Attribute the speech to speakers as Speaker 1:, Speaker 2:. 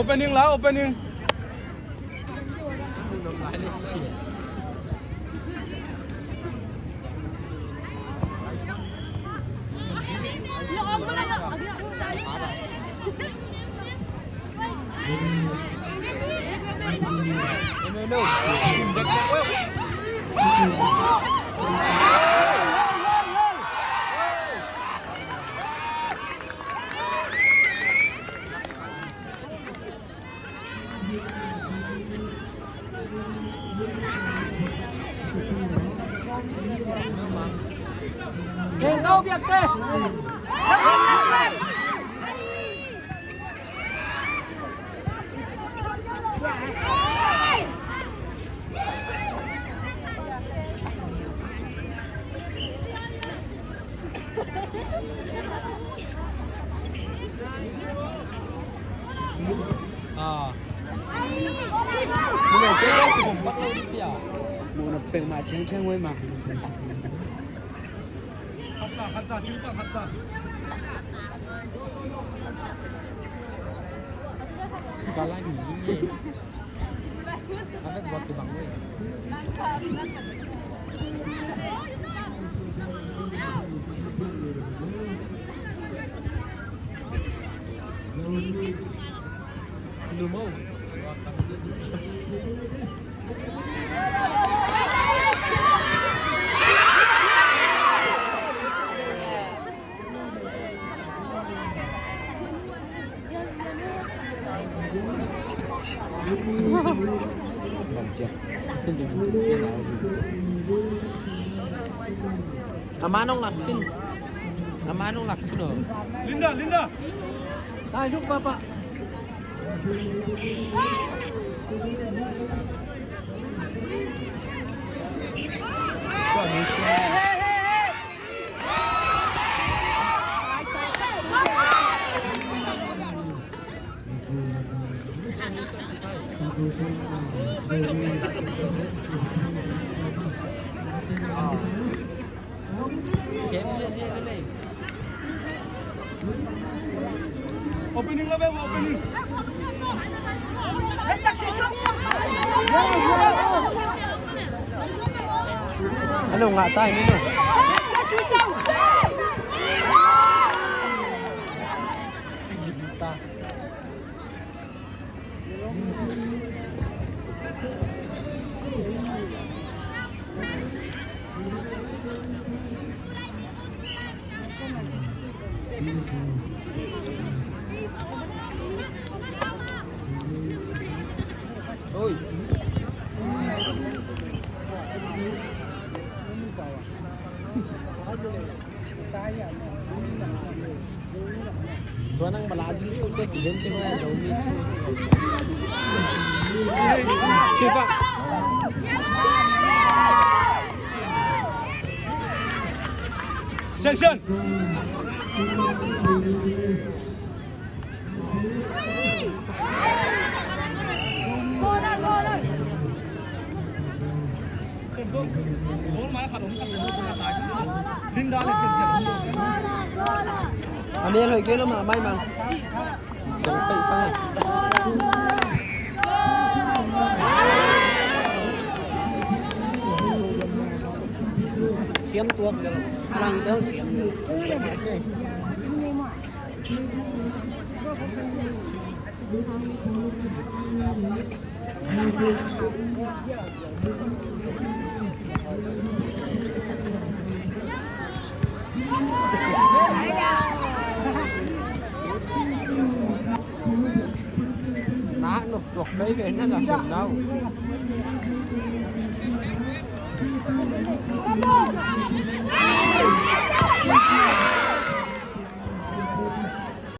Speaker 1: Opening la opening.
Speaker 2: No, no.
Speaker 3: Go Biak te.
Speaker 2: À. Nhưng mà cái cũng bắt lâu đi bia.
Speaker 3: Mu na peng ma cheng cheng wei ma.
Speaker 1: 갔다 갔다 지우빠 갔다.
Speaker 2: Có lá gì gì. Nó phải bật cái bằng đi. Lumo.
Speaker 3: Bằng chưa?
Speaker 2: Amanong laksin. Amanong laksin oh.
Speaker 1: 린다 린다.
Speaker 3: Ta giúp papa.
Speaker 2: Kém dễ dễ lên đây.
Speaker 1: 오프닝 라베 오프닝.
Speaker 2: Ano nga tayo nino? Ta. Ôi. Tuan ang Brazil ko te kilen te hoya zomi. Sipa.
Speaker 1: 센션. 린다 le 센션.
Speaker 2: Anh em hơi kia nó mà may mà. Chẳng tự phải.
Speaker 3: Siam tuak alang teo siam.
Speaker 2: Ná nó tuộc mấy về nó là sừng đâu.